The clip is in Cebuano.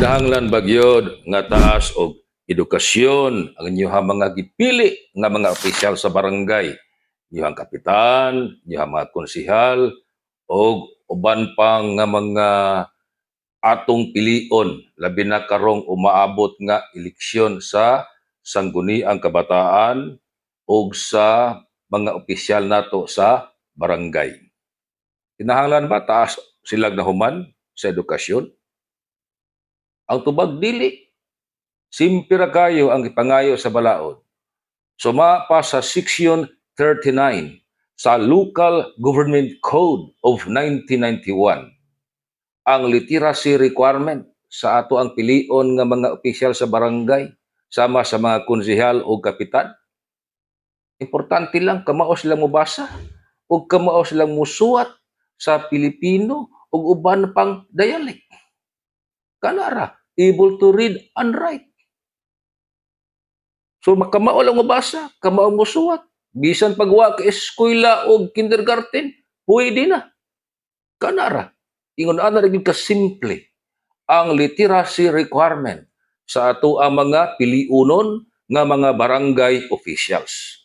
Kinahanglan ba gyud nga taas og edukasyon ang inyong mga gipili nga mga opisyal sa barangay, inyong kapitan, inyong mga konsihal og uban pang nga mga atong pilion, labi na karong umaabot nga eleksyon sa Sangguniang Kabataan ug sa mga opisyal nato sa barangay? Kinahanglan ba taas silag nahuman sa edukasyon? Ang tubag, dili. Simple ra kayo ang ipangayo sa balaod. Suma pa sa Section 39 sa Local Government Code of 1991 ang literacy requirement sa ato ang pilion nga mga opisyal sa barangay sama sa mga konsehal o kapitan. Importante lang kamao silang mobasa o kamao silang musuwat sa Pilipino ug uban pang dialect. Kanara, able to read and write. So makamao lang mobasa, kamao mosuwat. Bisan pag wa ka eskwela o kindergarten, pwede na. Kanara. Ingon ana ra gyud ka simple ang literacy requirement sa ato ang mga piliunon nga mga barangay officials.